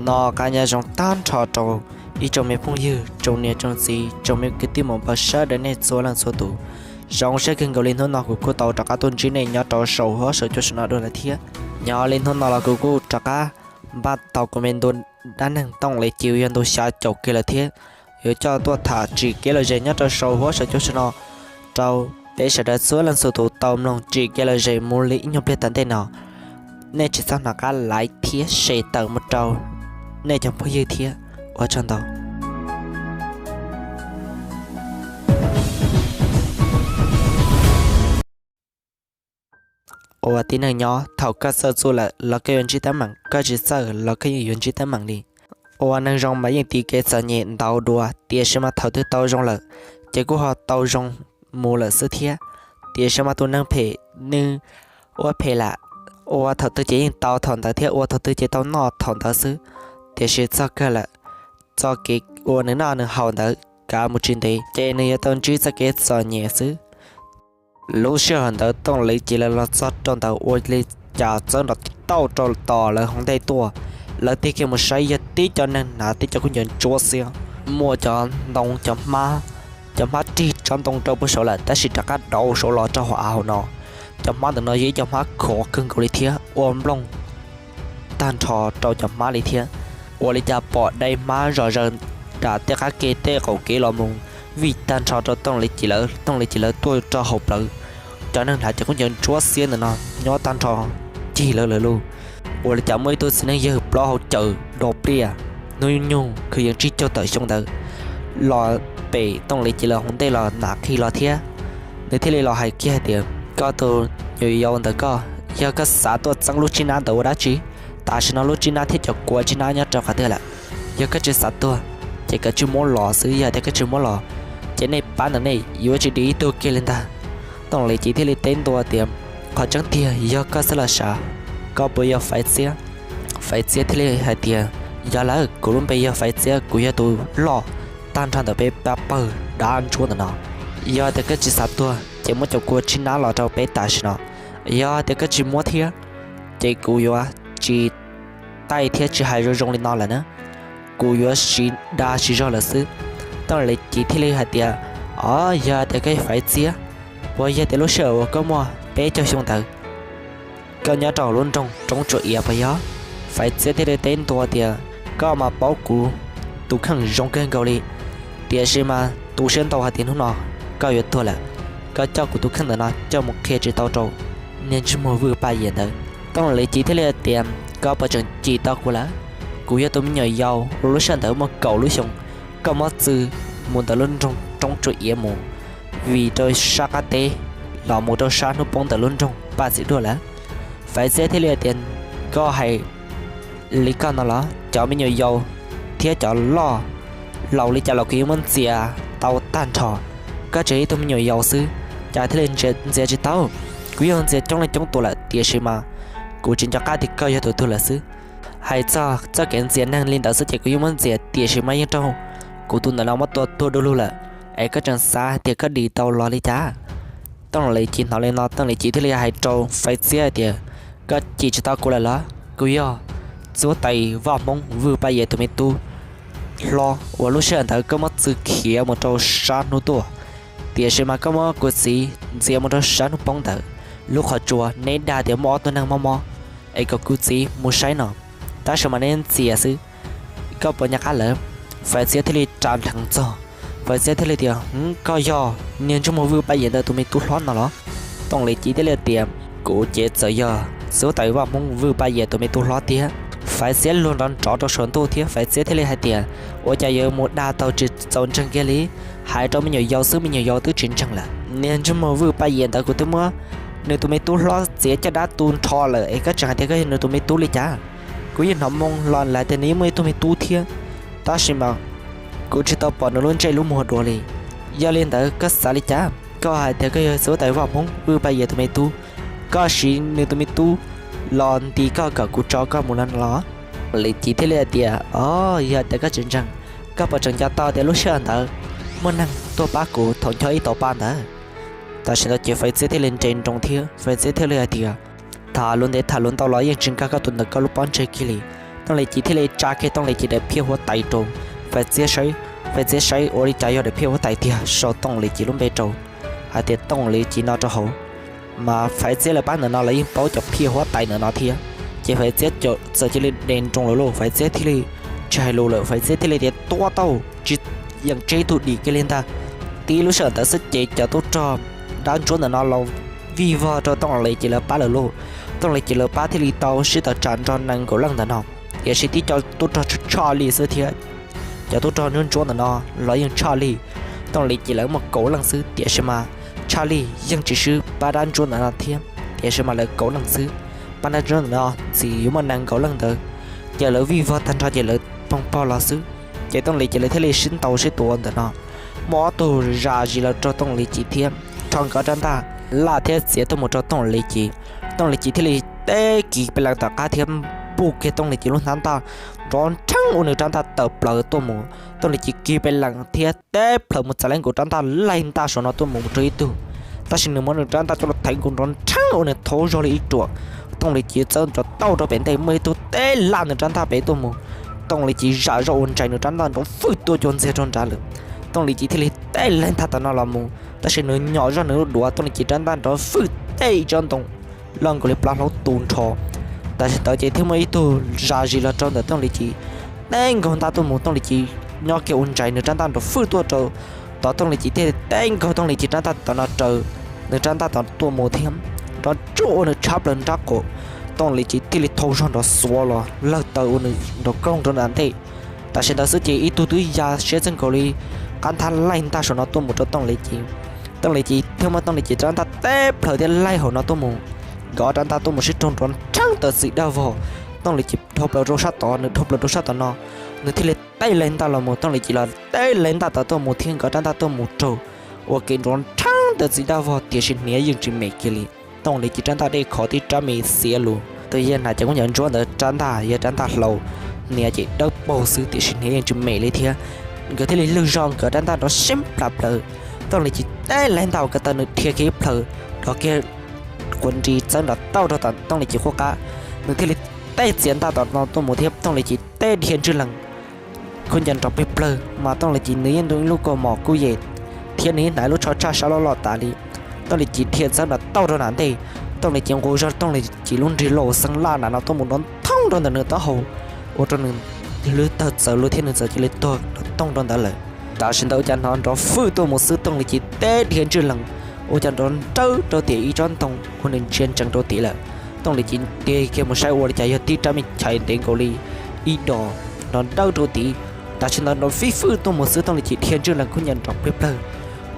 No qab nyob zoo tag nrho rau ib tsoom me phooj ywg, tsoom niam tsoom txiv, tsoom me kwv tij muam npawg sawv daws nej txhua leej txhua tus. Zoo siab kawg nkaus li hnub no kuv kuj tau rov qab tuaj ntsib nej nyob rau saum huab saum cua saum no dua lawm thiab. Nyob li hnub no los kuv kuj rov qab npaj tau kuv me ntu dab neeg Tooj Lis Ci yog ntu xya caum kiag lawm thiab, yuav coj tuaj tham tsim kev lom zem nyob rau saum huab saum cua saum no rau peb sawv daws txhua leej txhua tus tau mloog tsim kev lom zem mus li ib nyuag pliag tom ntej no. Nej tsis txhob hnov qab like thiab share tawm mus rau nej cov phooj ywg thiab. Ua tsaug ntau. Ua tib neeg nyob, thaum koj txawj txuj lawm los koj yuav ntsib teeb meem, koj tsis txawj los koj yeej yuav ntsib teeb meem li. Ua neeg zoo mas yeej tiv kev txom nyem ntau dua, tiam sis mas thaum twg tau zoo lawm ces kuj ho tau zoo mus lawm xwb thiab. Tiam sis mas tus neeg phem nws ua phem lam, ua thaum twg ces yeej tau thaum ntawd thiab, ua thaum twg ces tau noj thaum ntawd xwb. Tiam sis txog kawg lawm, txoj kev uas nws noj nws haus ntawd kav mus tsis ntev ces nws yuav tau ntsib txoj kev txom nyem xwb. Lub sij hawm ntawd Tooj Lis Ci lawv los txog rau ntawd ua li cas txawb nrov tib tauj rau tom lawv hauv ntej tuaj. Lawv tig kiag mus saib yog tib co neeg hnav tib co khaub ncaws ntsuab xiab, muaj cov ntoo cov hmab, cov hmab rig tsob ntoo rau puag saud lawm tab sis rov qab dauv saud los rau hauv av hauv no. Cov hmab ntawm no yog ib co hmab khov kawg nkaus li thiab ua nplooj tag nrho rau cov hmab li thiab. Ua li cas pom dai hmab zom zaws nram tej qab kev tej qaum kev los mus vij tag nrho rau Tooj Lis Ci lawv. Tooj Lis Ci lawv tuaj rau hauv plawv, cov neeg hnav cov khaub ncaws ntsuab xiab ntawm no nyob tag nrho cig lawv lawv lub. Ua li cas muaj ib tug txiv neej yawg plaub hau caws do pliaj, hnub nyoog kwv yees tsib caug tawm xyoo ntawd los pem Tooj Lis Ci lawv hauv ntej los nam qhi los thiab. Nws thiaj li los hais kiag hais tias, koj tus nyuam yaus ntawm koj, yog koj xav tuaj txeeb lub tsib nab ntawd ua dab tsi? Tam sim no lub tsib nab thiab cov kua tsib nab nyob rau qhov twg lawm? Yog koj tsis xav tuag ces koj tsis muab los xwb, yog tias koj tsis muab los ces nej pab ntawm nej yuav tsis dim ib tug kiag li ntag. Tooj Lis Ci thiaj li teb ntua tias, qhov tseeb tiag yog koj xwb los sav, koj puas yog Faiv Txiab? Faiv Txiab thiaj li hais tias, yog lawm, kuv lub npe yog Faiv Txiab, kuv yog tus loj tag nrho ntawm peb pab pawg dab ntsuab ntawm no. Yog tias koj tsis xav tuag ces muab cov kua tsib nab los rau peb tam sim no. Yog tias koj tsis muab thiab ces kuv yuav tsis taij thiab tsis hais zoo zoo li no lawm na, kuv yuav siv dag siv zog lawm xwb. Tooj Lis Ci thiaj li hais tias, o, yog tias koj yog Faiv Txiab, puas yog tias lub sij hawm uas koj muaj peb caug xyoo ntawd koj nyob rau hauv lub nroog Roob Tsuas Iav puas yog? Faiv Txiab thiaj li teb ntua tias, koj mas paub kuv tus kheej zoo kawg nkaus li, tiam sis mas tu siab ntau hais tias hnub no koj yuav tuag lawm. Koj coj kuv tus kheej ntawm no coj mus qhia tsis tau rau niag ntsej muag Vwj Paj Yias ntawd. Tooj Lis Ci thiaj li tias, koj puas tseem cim tau kuv lawm? Kuv yog tus me nyuam yaus uas lub sij hawm ntawd muaj kaum lub xyoo, koj muab txwv mus ntawm lub nroog Roob Tsuas Iav mus, vim rau sab qab teb los mus rau sab hnub poob ntawm lub nroog Paj Txiv Duaj lawm. Faiv Txiab thiaj li tias, koj hais li koj no los? Cov me nyuam yaus thiab cov loj laus li cas los kuv yeej muab ntxias tau tag nrho. Koj tseem ib tug me nyuam yaus xwb, cas thiaj li ntxias tsis tau? Kuv yog ntxias coob leej coob tus lawm tiam sis mas kuv tsis nco qab tias koj yog tus twg lawm xwb. Hais txog txoj kev ntxias neeg li ntawd xwb ces kuv yeej muab ntxias tiam sis mas yeej raug kuv tus ntawm no muab tua tuag du lug lawm, es koj tseem xav tias koj dim tau los li cas? Tooj Lis Ci hnov li no Tooj Lis Ci thiaj li hais rau Faiv Txiab hais tias, koj cim tsis tau kuv lawm los? Kuv yog Txiv Huab Tais Vaj Hmoob Vwj Paj Yias tus me tub hlob uas lub sij hawm ntawd koj muab txwv khiav mus rau sab hnub tuaj, tiam sis mas koj muab kuv txiv ntxias mus rau sab hnub poob ntawd. Lub qhov tsua neb dag tias muaj ob tug neeg mob mob es kom kuv txiv mus saib no, tab sis mas neb ntxias xwb, koj puas nco qab lawv? Faiv Txiab thiaj li ras dheev txog. Faiv Txiab thiaj li tias, koj yog niag ntsej muag Vwj Paj Yias ntawd tus me tub hlob no los? Tooj Lis Ci thiaj li tias, kuv ces txawm yog Txiv Huab Tais Vaj Hmoob Vwj Paj Yias tus me tub hlob tiag. Faiv Txiab luag nrov nrov rau saum ntuj thiab Faiv Txiab thiaj li hais tias, ua cas yuav mus dag tau tsis txaus ntseeg kiag li, hais rau me nyuam yaus xwb me nyuam yaus twb tsis ntseeg lawm. Niag ntsej muag Vwj Paj Yias ntawd kuv twb muab nws tus me tub hlob txiav caj dab tu nrho lawm es koj tseem hais tias koj yog nws tus me tub li cas? Kuv yeej hnov moo los lawm tias nws yeej muaj ib tug me tub thiab, tab sis mas kuv tsis tau pom nws lub ntsej lub muag dua li. Yog li ntawd koj xav li cas? Koj hais tias koj yog Txiv Huab Tais Vaj Hmoob Vwj Paj Yias tus me tub, koj siv nws tus me tub los ntis koj kom kuv tso koj mus no los? Lis Ci thiaj li hais tias, o, yog tias koj tsis ntseeg, koj puas tseem nco tau tias lub sij hawm ntawd muaj neeg tuaj pab kuv thaum ncho ib tauv pa ntawd? Tam sim ntawd ces Faiv Txiab thiaj li nres nroos thiab Faiv Txiab thiaj li hais tias, tham lus ntev tham lus ntau los yeej tsis nkag koj tus ntawm koj lub pob ntseg kiag li. Tooj Lis Civ thiaj li tsa kiag Tooj Lis Civ daim phiaj huab tais rau Faiv Txiab saib. Faiv Txiab saib ua li cas yog daim phiaj huab tais tiag sau Tooj Lis Civ lub npe rau hais tias Tooj Lis Civ no rau hauv. Mas Faiv Txiab lawv pab ntawm no lawv yeej paub cov phiaj huab tais ntawm no thiab. Ces Faiv Txiab txawm cia li de nroo lawm lauj, Faiv Txiab thiaj li tsis hais lus lawm, Faiv Txiab thiaj li tias tua tau, tsis yeem tseg ib tug dim kiag li ntag. Tib lub sij hawm ntawd xwb ces cov tub rog dab ntsuab ntawm no los vij vog rau Tooj Lis Civ lawv pab lawm lauj. Tooj Lis Civ lawv pab thiaj li tau sib tawm tsam nrog nees nkaum leej ntawm no, tiam sis tib co tub rog tshaj li xwb thiab. Cov tub rog ntsuab ntsuab ntawm no los yeej tshaj li. Tooj Lis Civ lawv muaj kaum leej xwb tiam sis mas tshaj li yeej tsis swb pab dab ntsuab ntawm no thiab, tiam sis mas lawv kaum leej xwb. Pab dab ntsuab ntawm no txawm yuav muaj nees nkaum leej ntawd, ces lawv vij vog tag nrho ces lawv poob pog los xwb. Ces Tooj Lis Civ lawv thiaj li sib ntaus sib tua ntawm no. Muaj ob tug zam zis los rau Tooj Lis Civ thiab rho nkawd rab ntaj laj thiab txiav tuaj mus rau Tooj Lis Civ. Tooj Lis Civ thiaj li teb kiag peb leeg tom qab thiab npuj kiag Tooj Lis Civ lub hnab ntaj nrov nrheeb ua nws rab ntaj tawm plaws tuaj mus. Tooj Lis Civ kiag peb leeg thiab teb plaws mus txav leej nkaus rab ntaj laig ntaj saum no tuaj mus rau ib tug. Tab sis nws muab nws rab ntaj coj los theev nkaus nrov nrheeb ua nws thaub zog li ib ruam. Tooj Lis Civ txawb nrov tauj rau pem ntej muaj ib tug teb laj nws rab ntaj pem tuaj mus. Tooj Lis Civ zam zoj ua ntsais nws rab ntaj nrov fwj tuaj cuag ntxiag rau nrad lawm. Tooj Lis Civ thiaj li teb laig ntaj tom no los mus, tab sis nws nyom zoj nws lub duav, Tooj Lis Civ rab ntaj nrov fwj teb ib tsob ntoo loj nkaus li plaub hlau tu nrho. Tam sim ntawd ces thiaj muaj ib tug zam zis los rau ntawm Tooj Lis Civ, teb nkaug ntaj tuaj mus, Tooj Lis Civ nyob kiag ua ntsais nws rab ntaj nrov fwj tuaj rau tod, Tooj Lis Civ thiaj teb nkaug Tooj Lis Civ rab ntaj tom no raws nws rab ntaj tom tuaj mus thiab nrov tsuj ua nws tshab plaws nrab qaum. Tooj Lis Civ thiaj li thaub zog nrov xuav los lawg taw ua nws nrov koog rau nram ntej. Tam sim ntawd xwb ces ib tug twb ya siab txij nkaus li qab nthab laig ntaj saum no tuaj mus rau Tooj Lis Civ. Tooj Lis Civ thiaj muab Tooj Lis Civ rab ntaj teb plaws thiab laig hauv no tuaj mus. Nkawd ob rab ntaj tuaj mus sib raug nrov nrheeb taw txim dag vog. Tooj Lis Civ dhau plaws rau sab tod, nws dhau plaws rau sab tom no, nws thiaj li teb laig ntaj los mus, Tooj Lis Civ los teb laig ntaj tod tuaj mus thiab nkawd rab ntaj tuaj mus raug ua ke nrov nrheeb taw txim dag vog tiam sis hniav yeej tsis mem kiag li. Tooj Lis Civ rab ntaj dej khov tib rab me xiav lug. Tus yawg hnav cov kub ntxoov ntsuab ntawd rab ntaj yog rab ntaj hlau, hniav ces dawb paug xwb tiam sis hniav yeej tsis mem li thiab. Nkawd thiaj li lwg zog nkawd rab ntaj nrov siab plab plaws. Tooj Lis Civ teb laig ntaj ua ko taw nws dhia kiag ib plhaw, rov kiag quav nris txawb nrov tauj rau tom Tooj Lis Civ qub qab. Nws thiaj li teb txiav ntaj tom no tuaj mus thiab Tooj Lis Civ teb dhia ntswj lees kub ncaws nrov plig plawg, mas Tooj Lis Civ nws yeej nto ib lub kaus mom kuj yem thiab nws yeej hnav ib lub tsho tshaj sab loj loj tas li. Tooj Lis Civ dhia txawb nrov tauj rau nram ntej. Tooj Lis Civ nqus zog Tooj Lis Civ lub nrig los xeeb laj nram no tuaj mus nrov thoob rau ntawm nws taub hau, ua rau nws lub tawg txawv lug thiab nws txawm cia li tuag nrov toog rau ntawd lawm. Tam sim ntawd ua cas hnov nrov fwj tuaj mus xwb Tooj Lis Civ teb dhia ntswj lees, ua cas nrov nrawb rau tim ib tsob ntoo ua nws ntsia ntsees rau tim lawm. Tooj Lis Civ tig kiag mus saib ua li cas yog tib rab me chais ntev nkaus li ib dos nrov nrawb rau tid. Tam sim ntawd nrov fij fwj tuaj mus xwb Tooj Lis Civ dhia ntswj lees kub ncaws nrov plig plawg,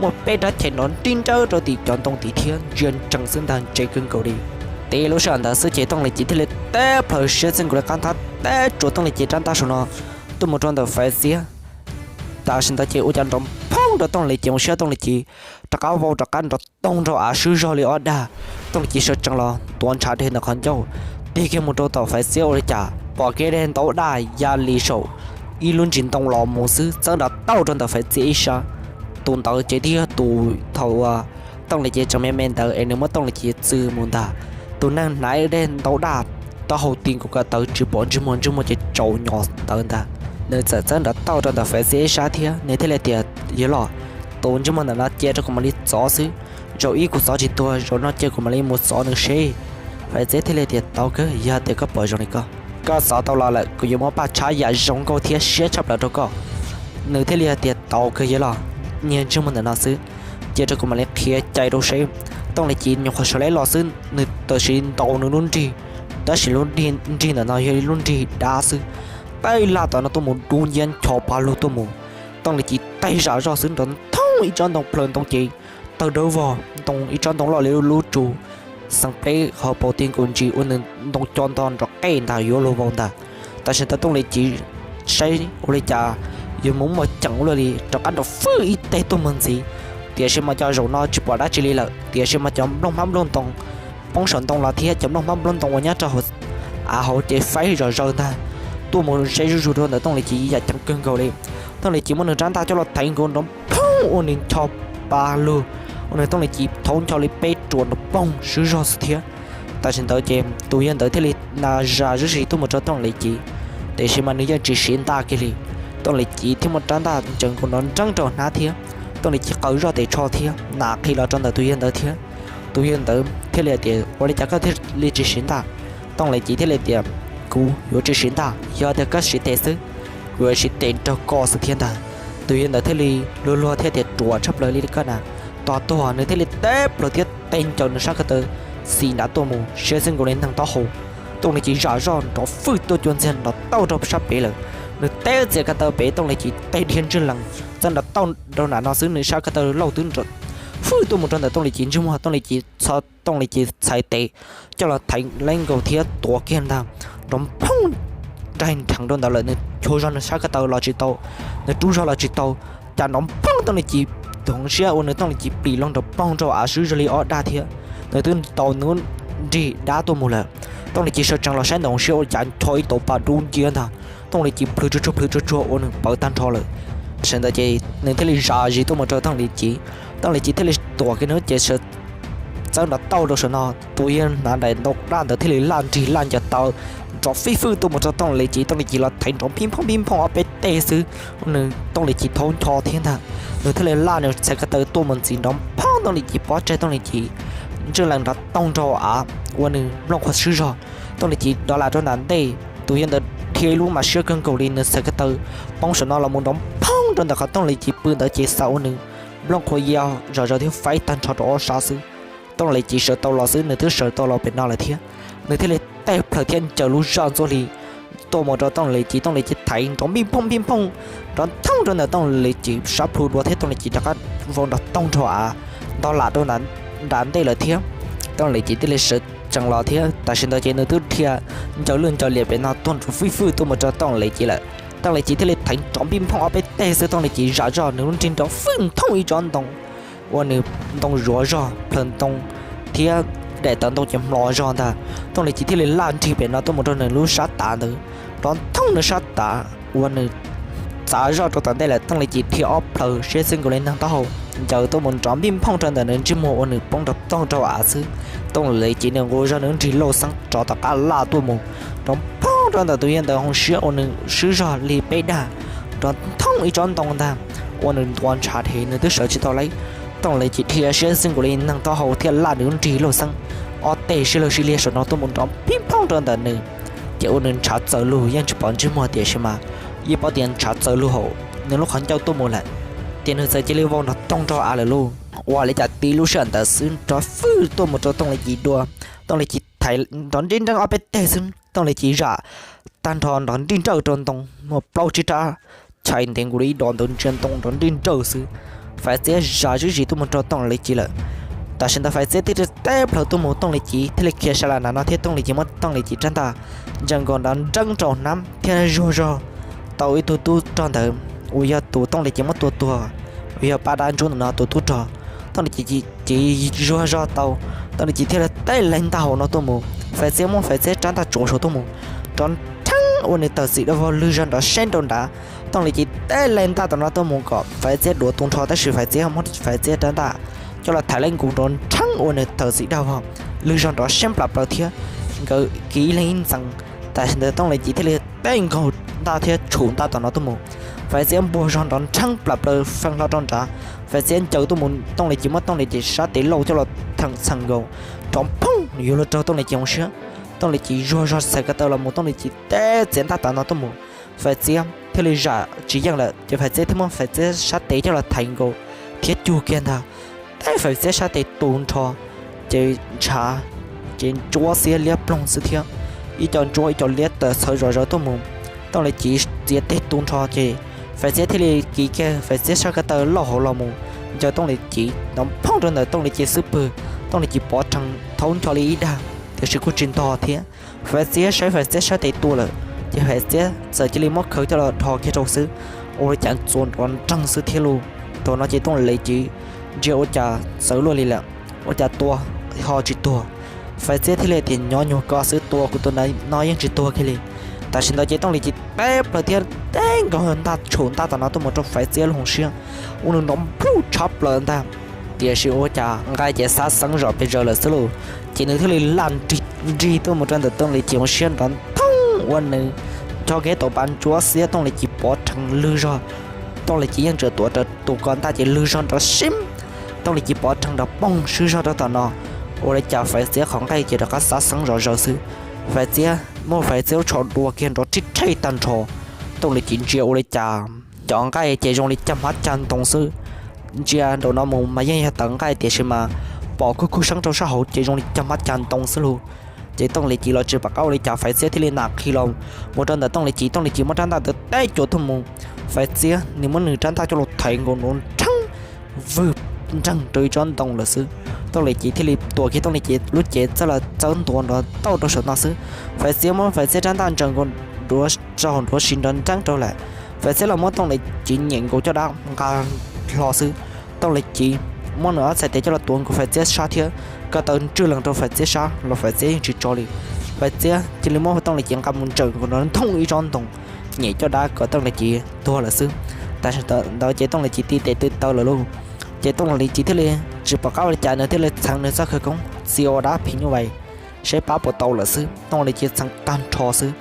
muaj peb rab chais nrov nrib nrawb rau tim cov ntoo tid thiab ntsia ntsees xwb ntag ntse kawg nkaus li. Tib lub sij hawm ntawd xwb ces Tooj Lis Civ thiaj li teb plhaws siab txij nkaus li qab nthab teb tsuas Tooj Lis Civ rab ntaj saum no tuaj mus rau ntawm Faiv Txiab. Tam sim ntawd ces ua cas nrov phooj rau Tooj Lis Civ ua siab Tooj Lis Civ rov qab vau rov qab nrov toog rau av swb zog li ob dag. Tooj Lis Civ sawv tsees los tuav ntshav dej ntawm qhov ncauj, tig kiag mus rau tom Faiv Txiab ua li cas pom kiag dej ntau daj ya li saum ib lub ntsis ntoo los mus xwb txawb nrov tauj rau ntawm Faiv Txiab ib sab. Tus ntawd ces thiaj yog tus thaum uas Tooj Lis Civ tseem me me ntawd es nws muab Tooj Lis Civ txwm mus ntag. Tus neeg hnav dej ntau daj, taub hau ti nkaus ko taw tsis pom ntsej muag, ntsej muag ces tsaus nyos ntawd ntag. Nws txawm txawb nrov tauj rau ntawm Faiv Txiab ib sab thiab nws thiaj li tias, yawg loj, tus ntsej muag ntawm no cia rau kuv mam li txov xwb. Zaum ib kuv txov tsis tuag, zaum no cia kuv mam li mus txov nws seb. Faiv Txiab thiaj li tias, tau kawg, yog tias koj pom zoo li ko, koj txov tau los lawm kuv yuav muab paj tshab yam zoo nkauj thiab siab tshaj plaws rau koj. Nws thiaj li tias, tau kawg yawg loj, niag ntsej muag ntawm no xwb, cia rau kuv mam li qhia cai rau seb. Tooj Lis Civ nyuam qhuav sawv leb los xwb nws tam sim ntaus nws lub nrig, tab sis lub nrig ntawm no yog ib lub nrig dab xwb. Tej laj tom no tuaj mus dub nciab ncho pa lug tuaj mus. Tooj Lis Civ tej zam zoj xwb nrov thoob ib tsob ntoo plhaws ntoo ces tawg dawb vog ntoo ib tsob ntoo loj li lub tsu xeev pleb hauv paus ti nkaus ntsis ua nws ntoo co nto nrov qej ntag yuav luag vau ntag. Tam sim ntawd Tooj Lis Civ saib ua li cas yuav mus muaj ceem ua luaj li rov qab nrov fwj ib teg tuaj mus ntxiv. Tiam sis mas cov zaum no tsis pom dab tsi li lawm tiam sis mas cov nplooj hmab nplooj ntoo poob saum ntoo los thiab cov nplooj hmab nplooj ntoo uas nyob rau hauv av hauv ces faib zom zaws ntag tuaj mus ze zuj zus rau ntawm Tooj Lis Civ yam ceev kawg nkaus li. Tooj Lis Civ muab nws rab ntaj coj los thaiv nkaus nrov phooj ua nws ncho pa lug, ua nws Tooj Lis Civ thaub ncho li peb ruam nrov poog swb zog xwb thiab. Tam sim ntawd ces tus yawg ntawd thiaj li na zam zuj zus tuaj mus rau Tooj Lis Civ. tiam sis mas nws yeej tsis siv ntaj kiag li. Tooj Lis Civ thiaj muab rab ntaj ntsaws nkaus nrov nreeb rau hnab thiab Tooj Lis Civ qaws zoj tes tsho thiab nas qhi los rau ntawm tus yawg ntawd thiab tus yawg ntawd thiaj li tias, Ua li cas koj thiaj li tsis siv ntaj? Tooj Lis Civ thiaj li tias, Kuv yuav tsis siv ntaj, yog tias koj siv tes xwb, kuv yuav siv tes nrog koj xwb thiab ntag. Tus yawg ntawd thiaj li luag luag thiab tias, Ruam tshaj plaws li koj na. Tos tuag nws thiaj li teb plaws thiab teg ncaws nws sab ko taw xim nrad tuaj mus siab xwb nkaus li neeg taub hau. Tooj Lis Civ zam zoj nrov fwj tuaj cua ntxiag nrov tauj rau sab pem lawm. Nws teb txiav ko taw pem Tooj Lis Civ teg dhia ntswj lees txawb nrov tauj rau nram no xwb nws sab ko taw lauj twb nrov fwj tuaj mus rau ntawm Tooj Lis Civ ntsej muag. Tooj Lis Civ txhos Tooj Lis Civ txhais tes coj los thaiv leeb nkaus thiab tuav kiag ntag, nrov phooj nraig nrheev rau ntawd lawm. Nws chua zog nws sab ko taw los tsis tau, nws rub zog los tsis tau, cas nrov phooj Tooj Lis Civ tus hauv siab ua nws Tooj Lis Civ plim loo nrov poog rau av swb zog li ob dag thiab nws twb ntaus nws nrig dab tuaj mus lawm. Tooj Lis Civ sawv tsees los saib ntawm hauv siab ua cas ncho ib tauv pas dub nciab ntag. Tooj Lis Civ plhws tsuag tsuag plhws tsuag tsuag ua nws pawv tag nrho lawm. Sawv ntawd ces nws thiaj li zam zis tuaj mus rau Tooj Lis Civ. Tooj Lis Civ thiaj li tuam kiag nws ces sawv txawb nrov tauj rau saum no. Tus yawg hnav daim ntoo daj ntawd thiaj li laj nrig laj ncaws taw nrov fij fwj tuaj mus rau Tooj Lis Civ. Tooj Lis Civ los thaiv nrov pij phooj pij phooj ob peb teg xwb, nws Tooj Lis Civ thaub ncho thiab ntag. Nws thiaj li laj nws txhais ko taw tuaj mus ntxiv nrov phooj Tooj Lis Civ pob tseg. Tooj Lis Civ ntswj lees nrov toog rau av ua nws nplooj qhuav swb zog. Tooj Lis Civ dov lam rau nram ntej, tus yawg ntawd dhia ib lub mas siab kawg nkaus li nws txhais ko taw poob saum no los mus nrov phooj rau ntawm qhov Tooj Lis Civ pw ntawd ces xav ua nws nplooj qhuav ya zom zaws thiab faib tag nrho rau ob sab xwb. Tooj Lis Civ sawv tau los xwb nws twb sawv tau los pem no lawm thiab. Nws thiaj li teb plaws thiab ncaws lub zaj ntxuaj hli tuaj mus rau Tooj Lis Civ. Tooj Lis Civ thaiv nrov pij phooj pij phooj nrov thooj rau ntawm Tooj Lis Civ sab plhu dua thiab Tooj Lis Civ rov qab vau nrov toog rau av ntog lam rau nram ntej lawm thiab. Tooj Lis Civ thiaj li sawv tsees los thiab tam sim ntawd ces nws twb dhia ncaws lwj ncaws liam pem no tuaj nrov fij fwj tuaj mus rau Tooj Lis Civ lawm. Tooj Lis Civ thiaj li thaiv nrov pij phooj ob peb teg xwb Tooj Lis Civ zam zoj nws lub nrig nrov fwj nthooj ib tsob ntoo ua nws ntoo zuav zog plhaws ntoo thiab daim tawv ntoo ces hmlo zog ntag. Tooj Lis Civ thiaj li laj nrig pem no tuaj mus rau nws lub sab tav ntawd, nrov thooj nws sab tav ua nws txav zoj rau tom ntej lawm. Tooj Lis Civ dhia ob plhaws siab xwb nkaus li neeg taub hau ncaws tuaj mus nrov pij phooj rau ntawm nws ntsej muag ua nws poob nrov toog rau av xwb. Tooj Lis Civ nws nqus zog nws lub nrig lauj xeeb rov tom qab laj tuaj mus nrov phooj rau ntawm tus yawg ntawd hauv siab ua nws swb zog li peb dag, nrov thooj ib tsob ntoo ntag ua nws ntuav ntshav dhev nws twb sawv tsis tau li. Tooj Lis Civ dhia siab xwb nkaus li neeg taub hau thiaj laj nws lub nrig lauj xeeb ob teg sib laug sib liag saum no tuaj mus nrov pij phooj rau ntawm nws, ces ua nws ntshav txawm lug yeej tsis pom ntsej muag tiam sis mas yeej paub tias ntshav txawm lug hauv nws lub qhov ncauj tuaj mus lawm, ces nws txawm cia li vau nrov toog rau av lawm lauj. Ua li cas tib lub sij hawm ntawd xwb nrov fwj tuaj mus rau Tooj Lis Civ dua. Tooj Lis Civ thaiv nrov nrij nreej ob peb teg xwb Tooj Lis Civ zam tag nrho nrov nrij nrawj rau ntoo muaj plaub tsib rab chais ntev nkaus li ib dos ntawd ntsia ntoo nrov nrij nrawj xwb. Faiv Txiab zam zib zis tuaj mus rau Tooj Lis Civ lawm. Tam sim ntawd Faiv Txiab thiaj li teb plaws tuaj mus Tooj Lis Civ thiaj li khiav sa las nram no thiab Tooj Lis Civ muab Tooj Lis Civ rab ntaj ntsaws nkaus nrov nreeb rau hnab thiab zuag zog tau ib tug tub rog ntawd uas yog tus Tooj Lis Civ muab tua tuag uas yog pab dab ntsuab ntawm no tus tub rog. Tooj Lis Civ zuag zog tau, Tooj Lis Civ thiaj li teb leeg ntaj hauv no tuaj mus. Faiv Txiab muab Faiv Txiab rab ntaj tsuav saum tuaj mus, nrov nreeb ua nws tawm txim dag vog lwg zog nrov seeb rau nrad. Tooj Lis Civ teb leeg ntaj tom no tuaj mus kom Faiv Txiab duav tu nrho tab sis Faiv Txiab muab Faiv Txiab rab ntaj coj los thaiv leej nkaus nrov nreeb ua nws tawm txim dag vog lwg zog nrov seeb plam plaws thiab nkawd kiv ib leeg ib ntxees. Tam sim ntawd Tooj Lis Civ thiaj li teb nkaug ntaj thiab tshum ntaj tom no tuaj mus. Faiv Txiab npuag zog nrov nreeb plam plaws feej hlo rau nrad. Faiv Txiab ncaws tuaj mus Tooj Lis Civ muab Tooj Lis Civ sab tes lauj coj los theem txheem nkaus, nrov phooj yuav luag raug Tooj Lis Civ hauv siab. Tooj Lis Civ zuag zog txhais ko taw los mus Tooj Lis Civ teb txiav ntaj tom no tuaj mus. Faiv Txiab thiaj li zam tsis yeej lawm ces Faiv Txiab thiaj muab Faiv Txiab sab tes coj los thaiv nkaus thiab cug kiag ntag. Teb Faiv Txiab sab tes tu nrho ces ntshav ces ntsuab xiab liab ploog xwb thiab ib co ntsuab ib co liab tawm txhawv zom zaws tuaj mus. Tooj Lis Civ txiav teg tu nrho ces Faiv Txiab thiaj li kiv kiag Faiv Txiab sab ko taw lauj hauv los mus ncaws Tooj Lis Civ nrov phooj rau ntawm Tooj Lis Civ xub pwg. Tooj Lis Civ pov rhees thaub ncho li ib dag tiam sis kuj tsis ntog thiab. Faiv Txiab saib Faiv Txiab sab tes tu lawm ces Faiv Txiab txawm cia li muab khawv coj los dhos kiag rau xwb, ua li cas txuas nrov nreeg xwb thiab lauj. Thaum no ces Tooj Lis Civ ntsia ua cas txawv luaj li lawm, ua cas tua ho tsis tuag. Faiv Txiab thiaj li tias nyob nyuag ko xwb tua kuv tus ntawd no yeej tsis tuag kiag li. Tam sim ntawd ces Tooj Lis Civ teb plaws thiab teb nkaug ntaj tshum ntaj tom no tuaj mus rau Faiv Txiab lub hauv siab, ua nws nrov nplug tshab plaws ntag. Tiam sis ua cas nqaij ces xab xeeb zom pes zaws lawm xwb lauj, ces nws thiaj li laj nrig nrig tuaj mus rau ntawm Tooj Lis Civ hauv siab nrov nthoob ua nws chob kiag tau pab ntsuab xiab Tooj Lis Civ pov rhees lwg zog. Tooj Lis Civ yeej tseem tuav rawv tus ko ntaj ces lwg zog nrov sib, Tooj Lis Civ pov rhees nrov poog swb zog rau tom no. Ua li cas Faiv Txiab qhov nqaij ces rov qab xav xeeb zom zaws xwb. Faiv Txiab muab Faiv Txiab lub tsho dua kiag nrov rhij rhej tag nrho. Tooj Lis Civ ntsia ua li cas cov nqaij ces zoo li cag hmab cag ntoo xwb. Ntsia nraum no mus mas yeej yog tawv nqaij tiam sis mas pom khuj khuj seeb rau sab hauv ces zoo li cag hmab cag ntoo xwb lauj. Ces Tooj Lis Civ los tsis pom qab ua li cas Faiv Txiab thiaj li nam qhi los mus rau ntawm Tooj Lis Civ, Tooj Lis Civ muab rab ntaj ntawd teb cuag tuaj mus. Faiv Txiab nws muab nws rab ntaj coj los thaiv nkaus nrov nrheeb vwg nreeg rau ib tsob ntoo lawm xwb. Tooj Lis Civ thiaj li tuav kiag Tooj Lis Civ lub cev txawb los txawb ntua nrov tauj rau saum no xwb. Faiv Txiab muab Faiv Txiab rab ntaj ntsaws nkaus nruav rau hauv nruav siv nrov nreeb rau lawm. Faiv Txiab los muab Tooj Lis Civ nyem nkaus caj dab nqa hlo xwb. Tooj Lis Civ muab nws ob txhais tes coj los tuav nkaus Faiv Txiab sab thiab ko taw ntswj lees rau Faiv Txiab sab los Faiv Txiab yeej tsis tso li. Faiv Txiab cia li muab Tooj Lis Civ nqa mus ntsaws nkaus nrov nthoob ib tsob ntoo, nyem caj dab kom Tooj Lis Civ tuag lawm xwb. Tam sim ntawd ces Tooj Lis Civ ti tes ti taw lawm lauj. Ces Tooj Lis Civ thiaj li tsis pom qab ua li cas nws thiaj li txheev nws txoj khawv koob txia ua dab phim nyuj vais seb pab puas tau lawm xwb. Tooj Lis Civ txheev tag nrho xwb.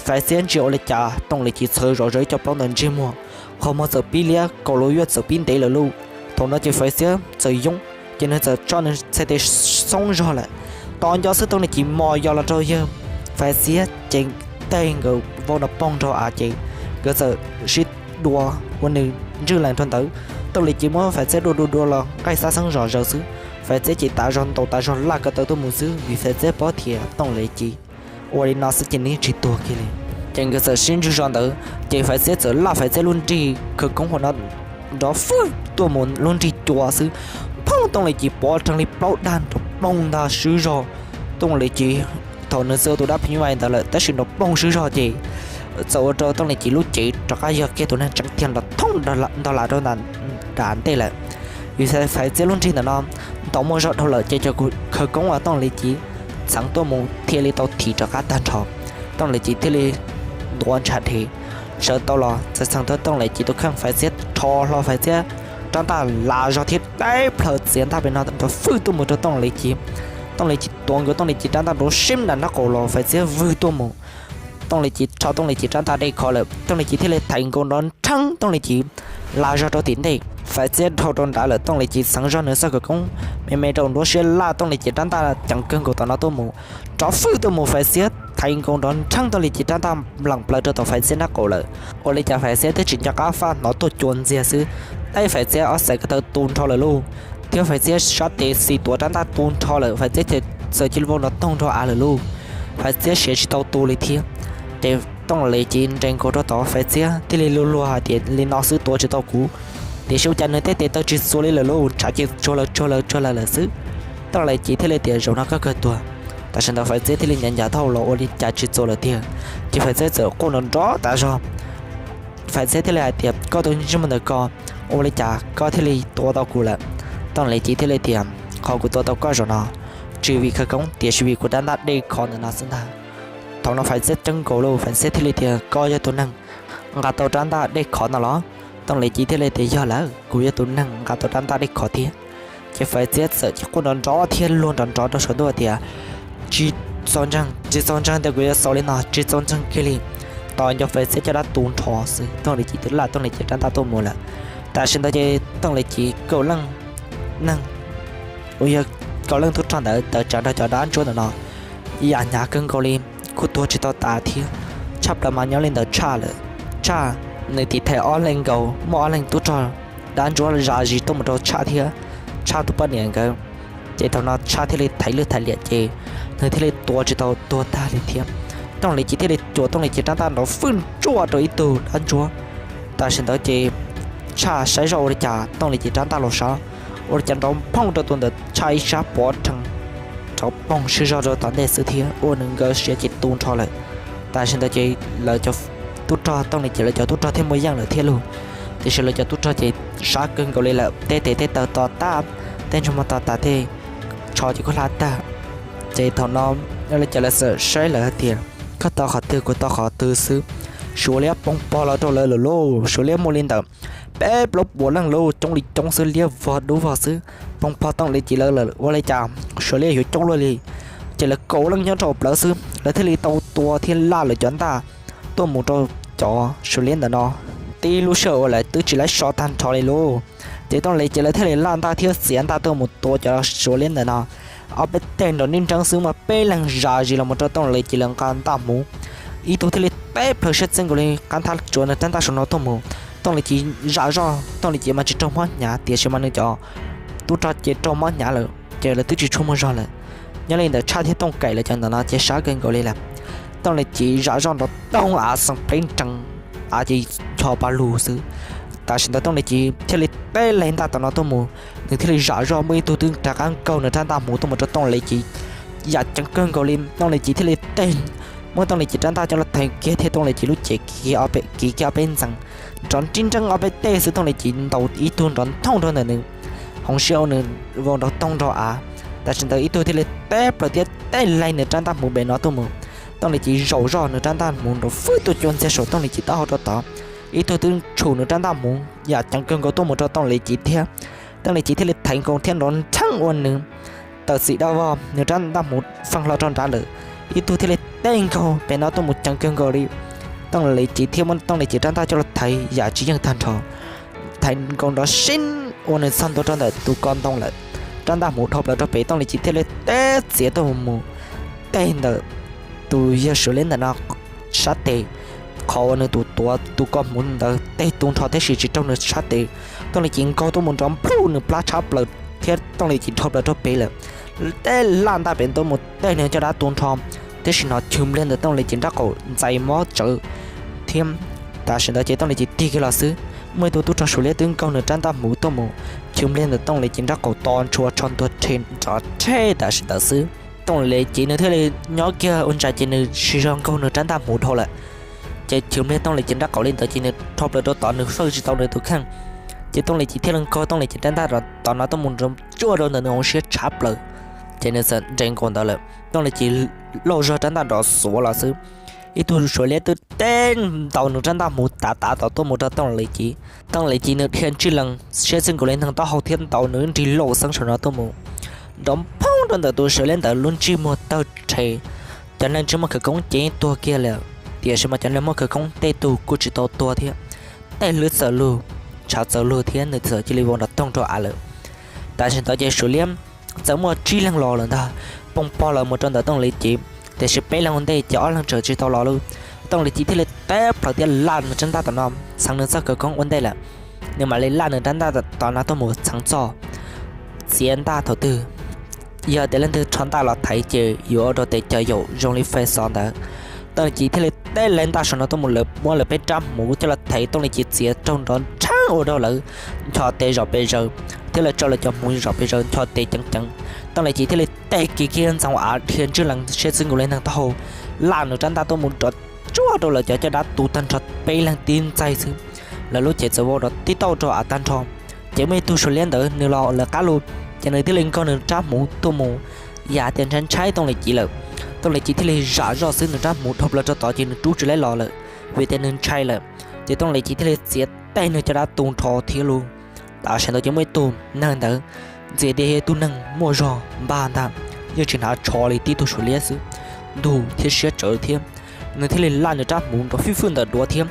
Faiv Txiab ntsia ua li cas Tooj Lis Civ txhawv zom zaws ib co plaub ntawd ntsej muag, qhov muag txawm pib liab, kaus hlau yuaj txawm pib ntev lawm lauj. Thaum no ces Faiv Txiab txawm yoob, ces nws txawm tso nws txhais tes xoob zog lawm. Tos nco xwb Tooj Lis Civ mos yos los rau yawg Faiv Txiab ces tej nkawd vau nrov poog rau av ces nkawd txawm sib dua ua nws ntswj lees rau ntawd. Tooj Lis Civ muab Faiv Txiab dua dua dua los nqaij xab xeeb zom zaws xwb. Faiv Txiab ces tas zog ntaus tas zog laj ko taw tuaj mus xwb vim Faiv Txiab paub tias Tooj Lis Civ ua li no xwb ces nws yeej tsis tuag kiag li. Ces nkawd txawm sib ntswj zog ntawd ces Faiv Txiab txawm laj Faiv Txiab lub nrig khawv koob hauv no nrov fwj tuaj mus lub nrig cua xwb. Phooj, Tooj Lis Civ pov rhees li plaub dag nrov poog ntag swb zog. Tooj Lis Civ thaum nws txia tus dab phim nyuj vais ntawd lawm tab sis nrov poog swb zog ces txawm ua rau Tooj Lis Civ lub cev rov qab yog kiag tus neeg tseem tiag nrov thoob nrog las rau nram ntej lawm. Vim Faiv Txiab lub nrig ntawm no ntaus muaj zog dhau lawm ces cov khawv koob uas Tooj Lis Civ txheev tuaj mus thiaj li tau thim rov qab tag nrho. Tooj Lis Civ thiaj li ntuav ntshav dhev sawv tau los txawm txheev tau Tooj Lis Civ tus kheej. Faiv Txiab rho hlo Faiv Txiab rab ntaj las zog thiab teb plhaws txiav ntaj pem no nrov fwj tuaj mus rau Tooj Lis Civ. Tooj Lis Civ tuav nkaus Tooj Lis Civ rab ntaj nrov sib nram nraub qaum los Faiv Txiab vwg tuaj mus. Tooj Lis Civ rho Tooj Lis Civ rab ntaj dej khov lawm, Tooj Lis Civ thiaj li thaiv nkaus nrov nrheeb Tooj Lis Civ las zog rau tim ntej. Faiv Txiab dhau rau nrad lawm, Tooj Lis Civ txheev zog nws txoj khawv koob me me rau nruab siab laj Tooj Lis Civ rab ntaj ceev kawg nkaus tom no tuaj mus. Nrov fwj tuaj mus Faiv Txiab thaiv nkaus nrov nrheeb Tooj Lis Civ rab ntaj npleem plaws rau tom Faiv Txiab nraub qaum lawm. Ua li cas Faiv Txiab twb tsis nco qab faj hnov tuaj cua ntxiag xwb, teb Faiv Txiab ob xaim ko taw tu nrho lawm lauj, thiab Faiv Txiab sab tes xis tuav rab ntaj tu nrho lawm, Faiv Txiab txawm cia li vau nrov toog nrho av lawm lauj. Faiv Txiab siav tsis tau tu li thiab. Ces Tooj Lis Civ nres nkaus rau tod, Faiv Txiab thiaj li luag luag hais tias li no xwb tuav tsis tau kuv. Tiam sis ua cas nws tej tes taw tsis txuas li lawm lauj, ntshav ces tsuag lawm tsuag lawm tsuag lawm lawm xwb. Tooj Lis Civ thiaj li tias zaum no koj kawg tuag. Tam sim ntawd Faiv Txiab thiaj li ncav ncav taub hau los ua li cas tsis txuas lawm tiag. Ces Faiv Txiab txawm quaj nrov nrov tas zog. Faiv Txiab thiaj li hais tias koj tus ntsej muag ntawm ko, ua li cas koj thiaj li tua tau kuv lawm? Tooj Lis Civ thiaj li tias qhov kuv tua tau koj zaum no tsis vim khawv koob tiam sis vim kuv rab ntaj dej khov ntawm no xwb ntag. Thaum no Faiv Txiab ceeb nkaus lauj, Faiv Txiab thiaj li tias koj yog tus neeg nqa tau rab ntaj dej khov no los? Tooj Lis Civ thiaj li tias yog lawm, kuv yog tus neeg nqa tau rab ntaj dej khov thiab. Ces Faiv Txiab txawm cia quaj nrov nrov thiab luag nrov nrov rau saum ntuj tias tsis txaus ntseeg, tsis txaus ntseeg tias kuv yuav xaus li no, tsis txaus ntseeg kiag li. Tos nco Faiv Txiab caj dab tu nrho xwb, Tooj Lis Civ twb laj Tooj Lis Civ rab ntaj tuaj mus lawm. Tam sim ntawd ces Tooj Lis Civ kaum leej neeg uas yog kaum leej tub rog ntawd tawm tsam nrog cov dab ntsuab ntawm no yam hnyav kawg nkaus li, kuj tuag tsis tau tas thiab. Tshaj plaws mas nyob li ntawd Tshaj lawm. Tshaj nws tiv thaiv ob leeg nkaus, muaj ob leeg tub rog dab ntsuab zam zis tuaj mus rau Tshaj thiab Tshaj tus poj niam nkawd. Ces thaum no Tshaj thiaj li thaiv lwj thaiv liam ces nws thiaj li tua tsis tau, tuag tag li thiab. Tooj Lis Civ thiaj li cuam Tooj Lis Civ rab ntaj nrov fwj ntsuaj rau ib tug dab ntsuab. Tam sim ntawd ces Tshaj saib zoj ua li cas Tooj Lis Civ rab ntaj los sab, ua li cas nrov phooj rau tus ntawd Tshaj ib sab pov rhees, nrov poog sib zog rau tom ntej xwb thiab ua nws nkawd siav ces tu nrho lawm. Tam sim ntawd ces lawv cov tub rog Tooj Lis Civ lawv cov tub rog thiaj muaj yeej lawm thiab lauj. Tiam sis lawv cov tub rog ces sab kawg nkaus li lawm, tej tes tej taw to tag, tej ntsej muag to tas, tej tsho ces kuj hlab tag. Ces thaum no ua li cas lawv txawm saib lawv hais tias koj tau qhov twg kuv tau qhov twg xwb. Suav liab poob pog los rau lawv lawm lauj, suav liab muaj li ntawm peb plaub puas leej lauj, coob li coob xwb, liab vog dub vog xwb, poob pog Tooj Lis Civ lawv lawm. Ua li cas suav liab yuav coob luaj li? Ces lawv kaum leej nyob rau plawv xwb, lawv thiaj li tau tua thiab laj lawv cov ntaj tuaj mus rau cov suav liab ntawm no. Tib lub sij hawm uas lawv twb tsis laib so tag nrho li lauj, ces Tooj Lis ces lawv thiaj li laj ntaj thiab txiav ntaj tuaj mus tua cov suav liab ntawm no. Ob peb teg nrov nib nreeb xwb mas peb leeg zam zis los mus rau Tooj Lis ces lawv nqa ntaj hmuv. Ib tug thiaj li teb plhaws siab txij nkaus li qab nthab tsuav nws rab ntaj saum no tuaj mus. Tooj Lis ces zam zoj, Tooj Lis ces mas tsis raug mob hnyav tiam sis mas nws cov tub rog ces raug mob hnyav lawm ces lawv twb tsis tshua muaj zog lawm. Nyob li ntawd Tshaj thiab Tooj Kaim lawv cov ntawm no ces sab kawg nkaus li lawm. Tooj Lis ces zam zoj nrov toog av xees pleb nrees, av ces ncho pa lug xwb. Tam sim ntawd Tooj Lis ces thiaj li teb laig ntaj tom no tuaj mus, nws thiaj li zam zoj muaj ib tug twb rov qab nkaug nws rab ntaj hmuv tuaj mus rau Tooj Lis ces yam ceev kawg nkaus li. Tooj Lis ces thiaj li teg, muab Tooj Lis ces rab ntaj coj los thaiv kiag thiab Tooj Lis ces lub cev kiv kiag ob peb ntxees, nrov nrib nreeb ob peb teg xwb Tooj Lis ces ntaus ib tug nrov ntoog rau ntawm nws, hauv siab ua nws vau nrov toog nrog av. Tam sim ntawd ib tug thiaj li teb plhaws thiab teb laig nws rab ntaj hmuv pem no tuaj mus. Tooj Lis ces zaum zoj nws rab ntaj hmuv nrov fwb tuaj cua ntxiag saum Tooj Lis ces taub hau rau tod. Ib tug twb tshum nws rab ntaj hmuv yam ceev kawg nkaus tuaj mus rau Tooj Lis ces thiab. Tooj Lis ces thiaj li thaiv nkaus thiab nrov nrheeb ua nws tawm txim dab vog, nws rab ntaj hmuv feej hlo rau nrad lawm. Ib tug thiaj li teb nkaug pem no tuaj mus ceev kawg nkaus li. Tooj Lis ces thiaj muab Tooj Lis ces rab ntaj coj los thaiv yam tsis yeej tag nrho, thaiv nkaus nrov sib ua nws txog ntua rau ntawm tus ko ntoo lawm. Rab ntaj hmuv dhau plaws rau pem Tooj Lis ces thiaj li teb txiav tuaj mus mus teg ntawm tus yawg suav liab ntawm no sab tes, qhov uas nws tus tuav tus ko hmuv ntawd teg tu nrho tab sis tsis raug nws sab tes. Tooj Lis ces nkaug tuaj mus nrov nplhuj nws plab tshab plaws thiab Tooj Lis ces dhau plaws rau pem lawm. Teb laj ntaj pem tuaj mus teg nws caj dab tu nrho, tab sis hnov chwv npliag ntawm Tooj Lis ces nrab qaum ntxais mob tsawv thiab. Tam sim ntawd ces Tooj Lis ces tig kiag los xwb, muaj ib tug tub rog suav liab twb nkaug nws rab ntaj hmuv tuaj mus, chwv npliag ntawm Tooj Lis ces nrab qaum to ntshua tsho ntuag rhe nrov rhe tam sim ntawd xwb. Tooj Lis ces nws thiaj li nyob kiag ua ntsa ces nws siv zog nkaug nws rab ntaj hmuv dhau lawm. Ces chwv npliag Tooj Lis ces nrab qaum li ntawd ces nws dhau plaws rau tod nws fawj tsis tau nws tus kheej. Ces Tooj Lis ces thiaj li nkaug Tooj Lis ces rab ntaj tom no tuaj mus nrov tsuaj rau ntawm nws hauv siab tshab plaws, ces nws txawm nres nkaus ntawd lawm. Tooj Lis ces lauj zog rab ntaj nrov xuav los xwb. Ib tug suav liab twb teb ntaus nws rab ntaj hmuv tav tav tom tuaj mus rau Tooj Lis ces, Tooj Lis ces nws dhia ntsij lees siab txij nkaus li neeg taub hau thiab ntaus nws nrig laum xeeb saum no tuaj mus, nrov nphoob rau ntawm tus suav liab ntawd lub ntsej muag tawg rhe. Cov neeg tsis muaj khawv koob ces tuag kiag lawm, tiam sis mas cov neeg muaj khawv koob tej tug kuj tsis tau tuag thiab, tej hlwb txawm lug, tshav txawm lug thiab nws txawm cia li vau nrov toog rau av lawm. Tam sim ntawd ces suav liab txawm muaj tsib leeg los lawm ntag, poob pog lawm mus rau ntawm Tooj Lis ces, tiam sis peb leeg ua ntej ces ob leeg tseem tsis tau los lauj. Tooj Lis ces thiaj li teb plhaws thiab laj nws rab ntaj tom no txheev nws txoj khawv koob ua ntej lawm. Nws mam li laj nws rab ntaj tom no tuaj mus txheev txoj, txiav ntaj thaum twg yog tias leej twg rho ntaj los thaiv ces yuav ua rau tes cov yaum zoo li fais xov ntawd. Tooj Lis ces thiaj li teb laig ntaj saum no tuaj mus lawv muab lawv peb rab hmuv coj los thaiv Tooj Lis ces txiav raug nrov nrheeb ua rau lawv ncho tes zom pes zaws, thiab lawv tso lawv cov hmuv zom pes zaws ncho tes ceev ceev. Tooj Lis ces thiaj li teg kiag kiag ntxoov av dhia ntswj lees siab txwv nkaus li neeg taub hau, laj nws rab ntaj tuaj mus nrov tsuag rau lawv cov caj dab tu tag nrho peb leeg tib ntxaig xwb. Lawv lub cev txawm vau nrov tib tauj rau av tag nrho. Ces muaj ib tug suav liab ntawd nws los lawv qab lug, ces nws thiaj li nkaug nws rab hmuv tuaj mus, yam tias ntshai ntshai Tooj Lis ces lawm. Tooj Lis ces thiaj li zam zoj xwb nws rab hmuv dhau plaws rau tod ces nws rub tsis laib los lawm, vim tias nws ntshai lawm. Ces Tooj Lis ces thiaj li txiav teg nws caj dab tu nrho thiab lauj. Tam sim ntawd ces muaj ib tug neeg ntawd ntxias tias yog ib tug neeg muaj zog npag ntag, yeej tsis hnav tsho li tib tug suav liab xwb, ntug thiab siab tsawv thiab. Nws thiaj li laj nws rab hmuv nrov fij fwj ntawm duav thiab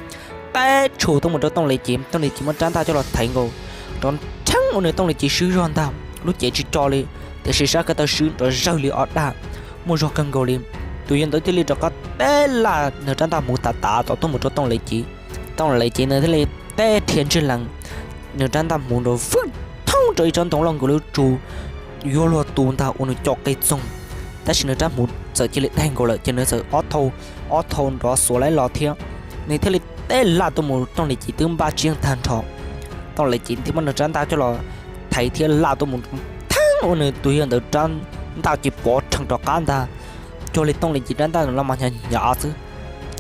teb tshum tuaj mus rau Tooj Lis ces Tooj Lis ces muab rab ntaj coj los thaiv nkaus, nrov nrheeb ua nws Tooj Lis ces swb zog ntag, lub cev tsis co li, tiam sis sab ko taw swb nrov zawg li ob dag, muaj zog kawg nkaus li. Tus yawg ntawd thiaj li rov qab teb laj nws rab ntaj hmuv tav tav tom tuaj mus rau Tooj Lis ces, Tooj Lis ces nws thiaj li teb rhia ntswj lees, nws rab ntaj hmuv nrov fwj thoob rau ib tsob ntoo loj nkaus li tsu yuav luag tu ntag ua nws co qe txoog. Tab sis nws rab hmuv txawm cia li daig nkaus lawm ces nws txawm ob thau, ob thau nrov xuav laib los thiab. Nws thiaj li teb laj tuaj mus Tooj Lis ces twb npaj tsib yeej tag nrho. Tooj Lis ces thiaj muab nws rab ntaj coj los thaiv thiab laj tuaj mus nrov theeb ua nws tus yawg ntawd rab ntaj ces pov rhees rov qab ntag. Cuag li Tooj Lis ces rab ntaj los mas hnyav hnyav xwb.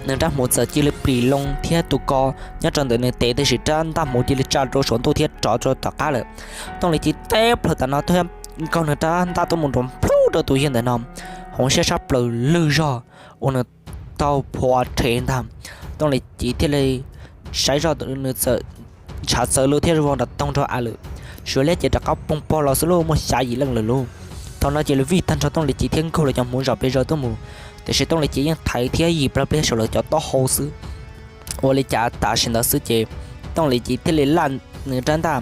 Nws rab hmuv txawm cia li plim loo thiab tus ko nyob rau ntawm nws tes, tiam sis rab ntaj hmuv cia li tsa rau saum ntuj thiab rov rau tom qab lawm. Tooj Lis ces teb plhaws tam no thiab nkaug nws rab ntaj tuaj mus nrov nplhub rau tus yawg ntawm no, hauv siab sab plaws lwj zog ua nws tau phua rhe ntag. Tooj Lis ces thiaj li saib zoj nws txawm ntshav txawv lug thiab vau nrov toog rau av lawm. Suav liab ces rov qab poob pog los xwb lauj, muaj xya yim leej lawm lauj. Thaum no ces lawv vij tag nrho Tooj Lis ces thiab nkaug lawv cov hmuv zom pes zaws tuaj mus, tiam sis Tooj Lis ces yeej thaiv thiab yim plag pliag saum lawv cov taub hau xwb. ua li cas tam sim ntawd xwb ces Tooj Lis Civ thiaj li laj nws rab ntaj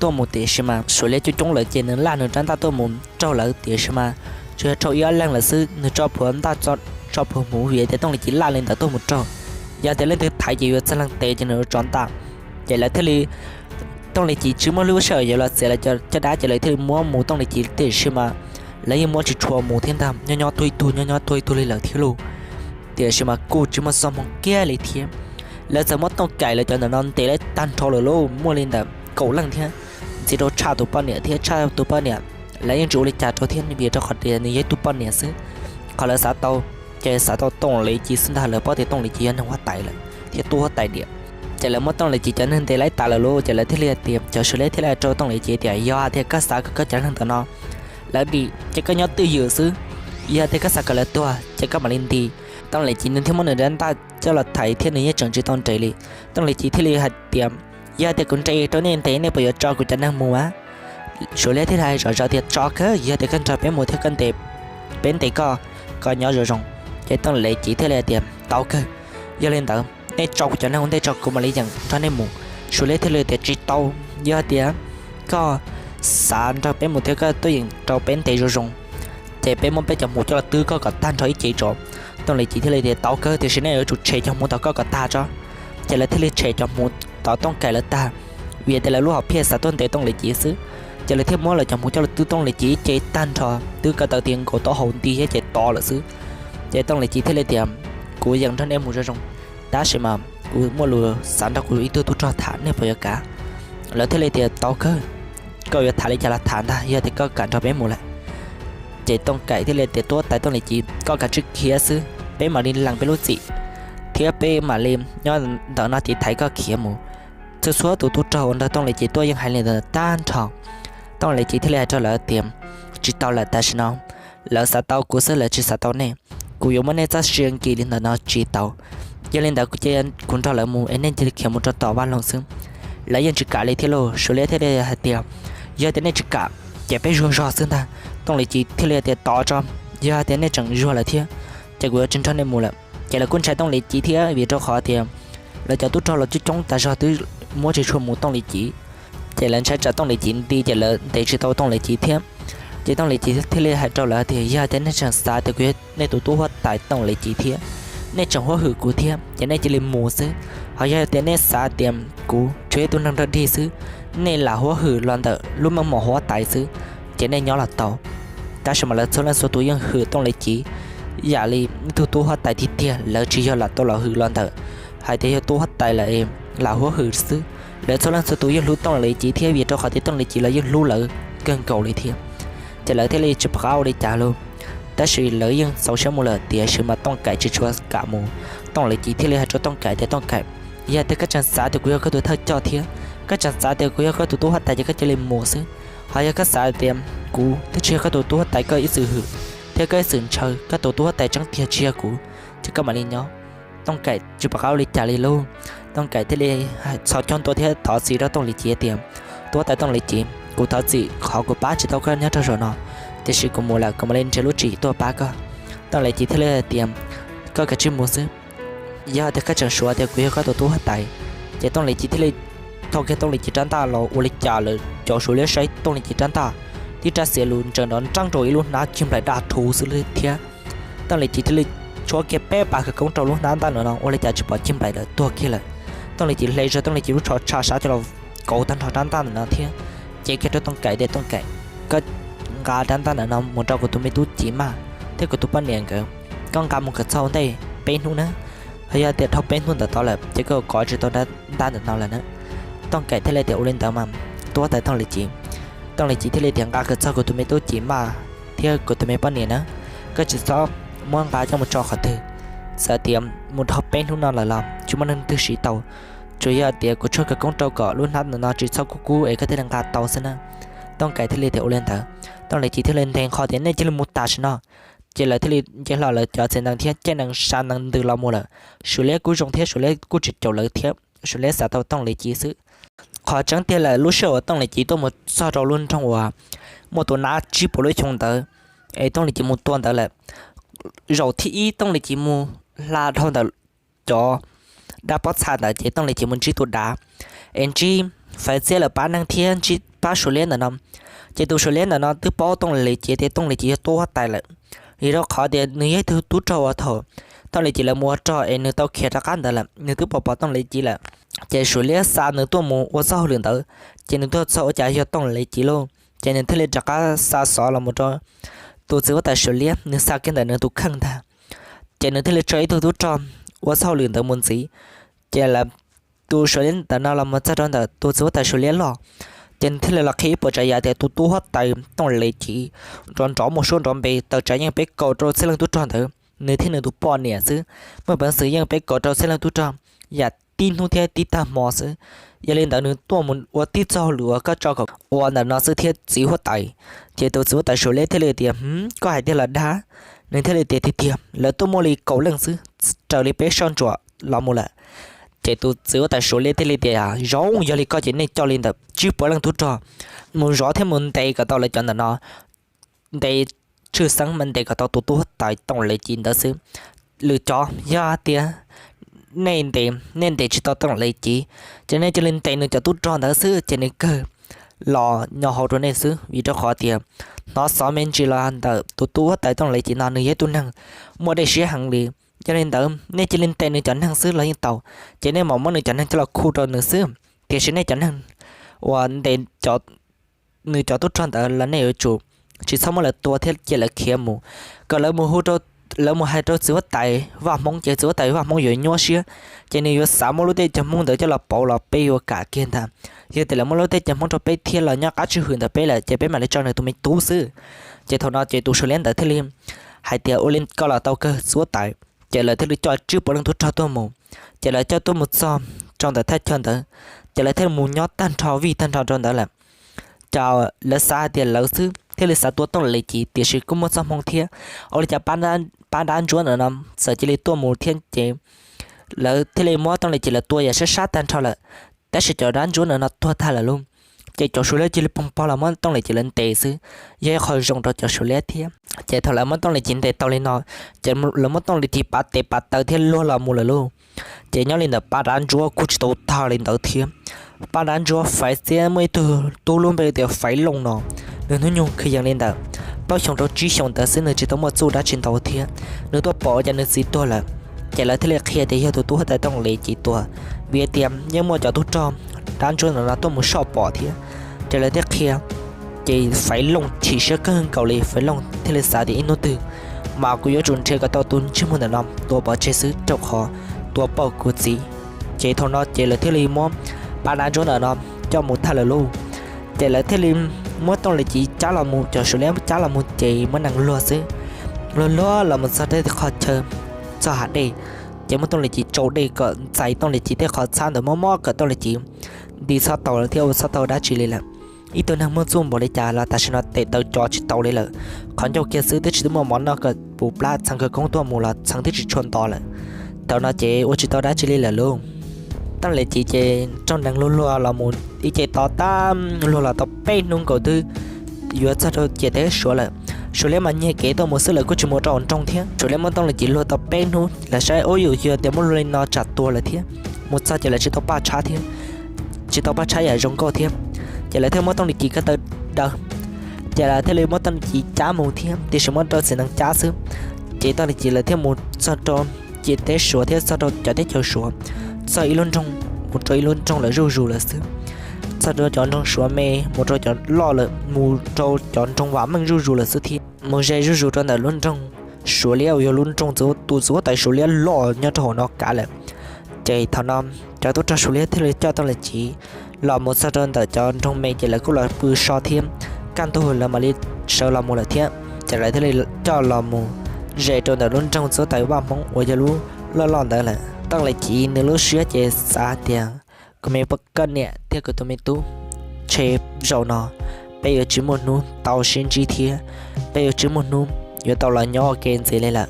tuaj mus, tiam sis mas Suav liab coob coob lawm ces nws laj nws rab ntaj tuaj mus raug lawv, tiam sis mas tsuas yog raug ib ob leeg lawm xwb, nws tso plhuav ntaj tso plhuav hmuv vim tias Tooj Lis Civ laj li ntawd tuaj mus raug. Yog tias leej twg thaiv ces yuav txog leej tes ces nws yuav tso ntaj. Ces lawv thiaj li, Tooj Lis Civ tsis muaj lub sij hawm yuav los txiav lawv caj dab ces lawv thiaj li muab mus Tooj Lis Civ, tiam sis mas lawv yeej muab tsis tshua mus thiab ntag, nyob nyob tuag ib tug nyob nyob tuag ib tug li lawm thiab lauj. Tiam sis mas kuj tsis muaj txoj hmoo kiag li thiab. Lawv txawm muab Tooj Kaim lawv cov ntawm no ntes lawv tag nrho lawm lauj, muaj li ntawm kaum leej thiab, ntxiv rau Tshaj tus poj niam thiab, Tshaj tus poj niam lawv yeej tsis ua li cas rau thiab vim rau qhov tias nws yog ib tug poj niam xwb. Qhov lawv xav tau ces xav tau Tooj Lis Civ xwb ntag, lawv paub tias Tooj Lis Civ yog neeg huab tais lawm thiab tub huab tais diam. Ces lawv muab Tooj Lis Civ cov neeg ntes laib tas lawm lauj, ces lawv thiaj li hais tias, cov Suav liab thiaj li hais rau Tooj Lis Civ tias, yog hais tias koj xav kom koj cov neeg ntawm no lawv dim ces koj nyob twj ywm xwb, yog tias koj xav kom lawv tuag ces koj mam li nti. Tooj Lis Civ nws thiaj muab nws rab ntaj coj los thaiv thiab nws yeej tseem tsis tau nres li. Tooj Lis Civ thiaj li hais tias, yog tias kuv nres rau nej ntes nej puas yuav tso kuv cov neeg mus a? Suav liab thiaj hais zom zaws tias, tso kawg, yog tias koj nrog peb mus thiab koj ntes, peb ntes koj, koj nyob zoo zoo. Ces Tooj Lis Civ thiaj li hais tias, tau kawg, yog li ntawd nej tso kuv cov neeg ua ntej tso kuv mam li yeem nrog nej mus. Suav liab thiaj li tias, tsis tau, yog tias koj xav nrog peb mus thiab koj tuaj yeem rau peb ntes zoo zoo ces peb muab peb cov hmuv coj los twb koj kom tag nrho ib ce tso. Tooj Lis Civ thiaj li tias, tau kawg, tiam sis nej yuav tsum tshem cov hmuv tom koj kom tag tso. Ces lawv thiaj li tshem cov hmuv tom Tooj Kaim lawv tag, vim tias lawv lub hom phiaj xav tuaj ntes Tooj Lis Civ xwb. Ces lawv thiaj muab lawv cov hmuv coj los twb Tooj Lis Civ ib ce tag nrho, twb ko taw tias nkaus taub hau nti thiab ces to lawm xwb. Ces Tooj Lis Civ thiaj li tias, kuv yeem nrog nej mus zoo zoo, tab sis mas kuv muaj lus xav nrog kuv ib tug tub rog tham, nej puas yuav kam? Lawv thiaj li tias, tau kawg, koj yuav tham li cas los tham ntag, yog tias koj kam nrog peb mus lawm. Ces Tooj Kaim thiaj li tias, tub huab tais Tooj Lis Civ, koj kav tsij khiav xwb, peb mam li lees peb lub txim thiab peb mam li nyob ntawm no tiv thaiv koj khiav mus. Txhua txhua tus tub rog uas nrog Tooj Lis Civ tuaj yeej hais li ntawd tag nrho. Tooj Lis Civ thiaj li hais rau lawv tias, tsis tau lawm, tam sim no lawv xav tau kuv xwb, lawv tsis xav tau nej. Kuv yuav muab nej txoj sia nkim li ntawm no tsis tau. Yog li ntawd kuv cia kuv nrog lawv mus es nej cia li khiav mus rau tom vaj loog xwb. Lawv yeej tsis kam li thiab lauj. Suav liab thiaj li hais tias, yog tias nej tsis kam ces peb zuag zog xwb ntag. Tooj Lis Civ thiaj li hais tias, tos tso, yog tias nej tseem zuag lawm thiab ces kuv yuav tsis nrog nej mus lawm. Ces lawv kuj ntshai Tooj Lis Civ thiab vim rau qhov tias lawv cov tub rog los coob coob tas zog twb muab tsis tshua mus Tooj Lis Civ. Ces lawv ntshai tsam Tooj Lis Civ nti ces lawv ntes tsis tau Tooj Lis Civ thiab. Ces Tooj Lis Civ thiaj li hais rau lawv tias, yog tias nej tseem xav tias kuv yog nej tus tub huab tais Tooj Lis Civ thiab nej tseem huab hwm kuv thiab ces nej cia li mus xwb. Ho yog tias nej xav tias kuv tsuas yog ib tug neeg nrog dig xwb, nej lam huab hwm los ntawm lub meej mom huab tais xwb, ces nej nyob los tau. Tab sis mas lawv txhua leej txhua tus yeej hwm Tooj Lis Civ yam li ib tug tub huab tais tiag tiag, lawv tsis yog lam tau los hwm los ntawm hais tias yog tub huab tais lawm lam huab hwm xwb. Lawv txhua leej txhua tus yeej hlub Tooj Lis Civ thiab vim rau qhov tias Tooj Lis Civ los yeej hlub lawv kawg nkaus li thiab. Ces lawv thiaj li tsis pom qab ua li cas lauj. Tab sis lawv yeej txaus siab mus lawm, tiam sis mas Tooj Kaim tsis tshua kam mus. Tooj Lis Civ thiaj li hais rau Tooj Kaim tias, Tooj Kaim, yog tias koj tseem xav tias kuv yog koj tus thawj coj thiab koj tseem xav tias kuv yog koj tus tub huab tais ces koj cia li mus xwb. Ho yog koj xav tias kuv twb tsis yog koj tus tub huab tais, koj ib txwm hwm thiab koj ib txwm ntshaw, koj tus tub huab tais tseeb tiag tsis yog kuv, ces koj mam li nyob. Tooj Kaim tsis pom qab ua li cas li lauj. Tooj Kaim thiaj li txhos caug ntua thiab thov txim rau Tooj Lis Civ tias, tub huab tais Tooj Lis Civ, kuv thov txim qhov kuv pab tsis tau koj nyob rau zaum no, tiam sis kuv mus lawm kuv mam li nrhiav lub tswv yim tuaj pab koj. Tooj Lis Civ thiaj li hais tias, koj kav tsij mus xwb. Yog tias koj tseem suav tias kuv yog koj tus tub huab tais, ces Tooj Lis Civ thiaj li thau kiag Tooj Lis Civ rab ntaj los ua li cas lawm cov Suav liab saib Tooj Lis Civ rab ntaj, tib rab xiav lus ntsaws nrov nreej rau ib lub hnab cig nplaim daj rhuv xwb thiab. Tooj Lis Civ thiaj li tshuab kiag peb pas khawv koob rau lub hnab ntaj ntawm no ua li cas tsis pom cig nplaim lawm, tuag kiag lawm. Tooj Lis Civ hle zog Tooj Lis Civ lub tsho tsha sav coj los kauv tag nrho rab ntaj ntawm no thiab cev kiag rau Tooj Kaim tias, Tooj Kaim, koj nqa rab ntaj ntawm no mus rau kuv tus me tub Civ Maj thiab kuv tus poj niam nkawd, koj nqa mus kom txog ntej peb hnub na. Ho yog tias dhau peb hnub ntawm tod lawm ces koj kov tsis tau rab ntaj ntawm no lawm na. Tooj Kaim thiaj li tias, ua li ntawd mas tub huab tais Tooj Lis Civ. Tooj Lis Civ thiaj li tias, nqa kom txog kuv tus me tub Civ Maj thiab kuv tus me poj niam na, koj tsis txhob muab nqa coj mus tso qhov twg. Txawm tias mus dhau peb hnub no lawm los tsis muaj neeg twg siv tau, tsuas yog tias kuv tshuab khawv koob rau kom lub hnab ntawm no tsis txhob kub kub es koj thiaj li nqa tau xwb na. Tooj Kaim thiaj li tias, ua li ntawd. Tooj Lis Civ thiaj li ntes nqho tias, nej cia li mus tam sim no. Ces lawv thiaj li nce hlo lawv cov txiv nees thiab caij nees sa nees ntws los mus lawm. Suav liab kuj zoo thiab Suav liab kuj tsis caum lawv thiab, Suav liab xav tau Tooj Lis Civ xwb. Qhov tseeb tiag lawm lub sij hawm uas Tooj Lis Civ tuaj mus txog rau lub nroog uas muaj tus nab tsib puas lub xyoo ntawd, es Tooj Lis Civ mus tua ntawd lawm. Zaum thib ib Tooj Lis Civ mus hla dhau ntawm cov dab pob txha ntawd ces Tooj Lis Civ mus ntsib tus dav es ntsib Faiv Txiab lawv pab neeg thiab ntsib pab Suav Liab ntawm no. Ces tus Suav Liab ntawm no twb paub Tooj Lis Civ tias Tooj Lis Civ yog tub huab tais lawm, vim rau qhov tias nws yog ib tug tub rog uas thaum Tooj Lis Civ lawv mus ua rog es nws tau khiav rov qab ntawd lawm, nws twb pom pom Tooj Lis Civ lawm. Ces Suav Liab xa nws tuaj mus ua txoj hauj lwm ntawd, ces nws tuaj txog ua cas yog Tooj Lis Civ lauj, ces nws thiaj li rov qab xa xov los mus rau tus txiv huab tais Suav Liab, nws xa kiag ntawm nws tus kheej ntag. Ces nws thiaj li tso ib tug tub rog ua txoj hauj lwm ntawd mus ntxiv. Ces lawv, tus Suav Liab ntawm no los mus txog rau ntawm tus txiv huab tais Suav Liab loj, ces nws thiaj li los qhia ib puas tsav yam tias tus tub huab tais Tooj Lis Civ nrov nrov muaj suab nrov npe, tawm tsam yeej peb kaum rau txhiab leej tub rog ntawd nws thiab nws tus poj niam xwb, muaj peev xwm yeej peb kaum rau txhiab leej tub rog yam tib hnub thiab tib tag hmo xwb. Yog li ntawd nws tuaj mus ua tib txoj hauj lwm uas koj tso kom ua ntawm no xwb thiab txiv huab tais. Ces tus txiv huab tais Suav Liab thiaj li tias, Hm, koj hais tiag los dag? Nws thiaj li tias, Tiag tiag, lawv tuaj muaj li kaum leej xwb, raws li peb soj ntsuam los mus lawm. Ces tus txiv huab tais Suav Liab thiaj li tias, Zoo, yog li koj ces nej coj li ntawm tsib puas leej tub rog mus zov thiab mus ntes kom tau lawv cov ntawm no, ntes tshwj xeeb mas ntes kom tau tus tub huab tais Tooj Lis Civ ntawd xwb. Lwm cov yog tias nej ntes, nej ntes tsis tau Tooj Lis Civ, ces nej cia li ntes nws cov tub rog ntawd xwb ces nws kawg los nyo hauv rau nej xwb, vim rau qhov tias hnov xov me ntsis los ntawm tus tub huab tais Tooj Lis Civ no nws yog ib tug neeg muaj dej siab heev li. Yog li ntawd nej cia li ntes nws cov neeg xwb los yeej tau, ces nej mam muab nws cov neeg coj los khu rau nws xwb. Tiam sis nej cov neeg uas ntes nws cov tub rog ntawd los nej yuav tsum tsis txhob muab lawv tua thiab cia lawv khiav mus, kom lawv mus hu, lawv mus hais rau txiv huab tais Vaj Hmoob ces txiv huab tais Vaj Hmoob yuav nyuaj siab, ces nws yuav xav muab lub teb chaws Hmoob ntawd coj los pauv los peb yuav kam kiag ntag. Yog tias lawv muab lub teb chaws Hmoob rau peb thiab los nyob qab tswj hwm ntawm peb lawm ces peb mam li tso nws tus me tub xwb. Ces thaum no ces tus Suav Liab ntawd thiaj li hais tias, Ua li koj los tau kawg txiv huab tais. Ces lawv thiaj li coj tsib puas leej tub rog tuaj mus. Ces lawv coj tuaj mus txog rau ntawm thaj chaw ntawd, ces lawv thiaj li mus nyob tag nrho vij tag nrho rau ntawd lawm. Ces lawv xav hais tias lawv xwb thiaj li xav tua Tooj Lis Civ, tiam sis kuj muaj txoj hmoo thiab. Ua li cas pab dab ntsuab ntawm no txawm cia li tuaj mus thiab ces lawv thiaj li muab Tooj Lis Civ lawv tua yam sab sab tag nrho lawm. Tab sis cov dab ntsuab ntawm no tuag tag lawm lauj. Ces cov Suav Liab cia li poob pob los muab Tooj Lis Civ lawv ntes xwb, yog ib qho zoo rau cov Suav Liab thiab. Ces thaum lawv muab Tooj Lis Civ ntes tau li no, ces lawv muab Tooj Lis Civ pav tes pav taw thiab luag los mus lawm lauj. Ces nyob li ntawd pab dab ntsuab kuj tsis tau tag li ntawd thiab. Pab dab ntsuab Faiv Txiab muaj ib tug tub lub npe tias Faiv Looj no, nws hnub nyoog kwv yees li ntawm plaub xyoos rau tsib xyoos ntawd xwb, nws tsis tau muaj txuj dab tsi ntau thiab. Nws tuaj pom ua cas nws txiv tuag lawm, ces lawv thiaj li qhia tias yog tus tub huab tais Tooj Lis Civ tua, vim tias yeej muaj cov tub rog dab ntsuab ntawm no tuaj mus soj pom thiab. Ces lawv thiaj qhia, ces Faiv Looj chim siab kawg nkaus li, Faiv Looj thiaj li xav tias ib hnub twg mas kuv yuav tsum nrhiav kom tau tus ntsej muag ntawm no tua pov tseg xwb, rau qhov tua pauj kuv txiv. Ces thaum no ces lawv thiaj li muab pab dab ntsuab ntawm no coj mus thaj lawm lauj. Ces lawv thiaj li muab Tooj Lis Civ cab los mus, cov Suav Liab cab los mus ces muab nees luag xwb. Luag luag los mus txog tej qhov chaw, txog hav dej, ces muab Tooj Lis Civ tsau dej kom ntxais Tooj Lis Civ tej qhov txhab ntawd mob mob kom Tooj Lis Civ nti txhob tau lawm thiab ua txhob tau dab tsi li lawm. Ib tug neeg muaj txuj npaum li cas los tam sim no tes taw co tsis tau li lawm. Qhov ncauj kiag xwb twb tsis tau muaj mov noj kom puv plab, txheev khawv koob tuaj mus los txheev twb tsis tshua nto lawm. Thaum no ces ua tsis tau dab tsi li lawm lauj. Tooj Lis Civ ces raug nees luag luag los mus ib ce to tag, luag los tau peb hnub nkaus twb yuav txog rau ciam teb Suav lawm. Suav Liab mas nyiag kev tuaj mus xwb, lawv kuj tsis mus rau hauv nroog thiab. Suav Liab muab Tooj Lis Civ luag tau peb hnub, lawv saib ub yuav yog tias muaj luag li no tsam tuag lawm thiab. Mus txog ces lawv tsis tau paj tshab thiab, tsis tau paj tshab yam zoo nkauj thiab. Ces lawv thiaj muab Tooj Lis Civ ko taw daws, ces lawv thiaj li muab Tooj Lis Civ cab mus thiab, tiam sis muab rau txiv nees cab xwb. Ces Tooj Lis Civ lawv thiaj mus txog rau ciam teb Suav thiab txog rau cov teb chaws Suav, txog ib lub nroog mus rau ib lub nroog lawm zuj zus lawm xwb. Txog rau cov nroog Suav me mus rau cov loj lawm, mus rau cov nroog vam meej zuj zus lawm xwb thiab. Mus ze zuj zus rau ntawm lub nroog Suav Liab uas yog lub nroog tus txiv huab tais Suav Liab loj nyob rau hauv no kav lawm. Ces thaum no cov tub rog Suav Liab thiaj li coj Tooj Lis Civ los mus txog rau ntawm cov nroog me, ces lawv kuj los pw so thiab, kaj ntug lawv mam li sawv los mus lawm thiab. Ces lawv thiaj li coj los mus ze rau ntawm lub nroog txiv huab tais Vaj Hmoob uas yog lub loj loj ntawd lawm. Tooj Lis Civ nws lub siab ces xav tias, Kuv me koj niam thiab kuv tus me tub, ntshe zaum no peb yuav tsis muaj hnub tau sib ntsib thiab, peb yuav tsis muaj hnub yuav tau los nyob ua ke ntxiv li lawm.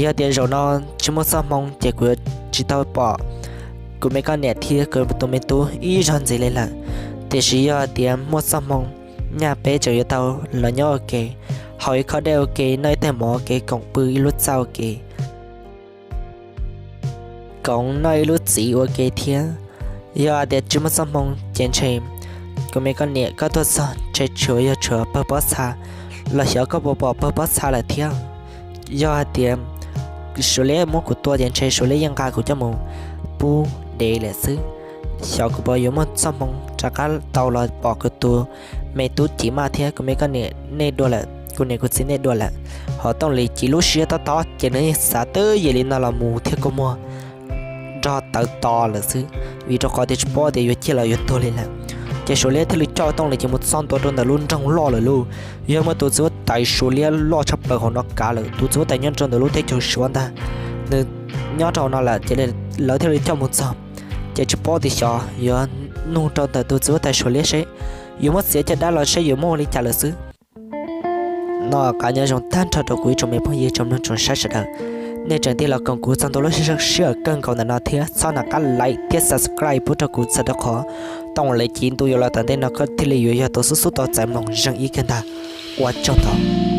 Yog tias zaum no tsis muaj txoj hmoo ces kuv yuav tsis tau pom kuv me koj niam thiab kuv tus me tub ib zaug ntxiv li lawm. Tiam sis yog tias muaj txoj hmoo, nyaj peb tseem yuav tau los nyob ua ke, haus ib khob dej ua ke, noj ib tais mov ua ke, koom pw ib lub txaj ua ke. koom noj ib lub txiv ua ke thiab. Yog hais tias tsis muaj txoj hmoo ces ntshe kuv me koj niam koj tuaj txog ntshe tsuas yog tshuav pawg pob txha, los xyov koj puas pom pawg pob txha lawm thiab. Yog hais tias Suav Liab muab kuv tua ces ntshe Suav Liab yeej nqa kuv coj mus pub dev lawm xwb. Xyov kuv puas yuav muaj txoj hmoo rov qab tau los pom kuv tus me tub Ci Maj thiab kuv me koj niam nej dua lawm, kuv niam kuv txiv nej dua lawm. Ho Tooj Lis Ci lub siab tob tob ces nws yeej xav twb yim li no los mus thiab kua muag nrog tawv to lawm xwb, vim rau qhov tias tsis paub tias yuav ciaj los yuav tuag li lawm. Ces Suav Liab thiaj li coj Tooj Lis Ci mus txog ntua rau ntawm lub nroog loj lawm lauj. Yog muaj tus txiv huab tais Suav Liab loj tshaj plaws hauv no kav lawm, tus txiv huab tais nyob rau ntawm lub teb chaws Suav ntag, nws nyob rau no lawm ces lawv thiaj li coj mus txog. Ces tsis paub tias xyov yuav nug rau ntawm tus txiv huab tais Suav Liab seb yuav muab txiav caj dab los seb yuav muaj ua li cas lawm xwb. No qab nyob zoo tag nrho rau kuv ib tsoom me phooj ywg tsoom mloog tsoom saib sawv daws, nej tseem tig los koom kuv txog ntua lub sij hawm kawg nkaus ntawm no thiab txhob nco qab like thiab subscribe pub rau kuv txhawm rau qhov Tooj Lis Ci ntu yuav los tom ntej no koj thiaj li yuav yog tus xub xub tau txais mloog zeeg ib kawg ntag. Ua tsaug ntau.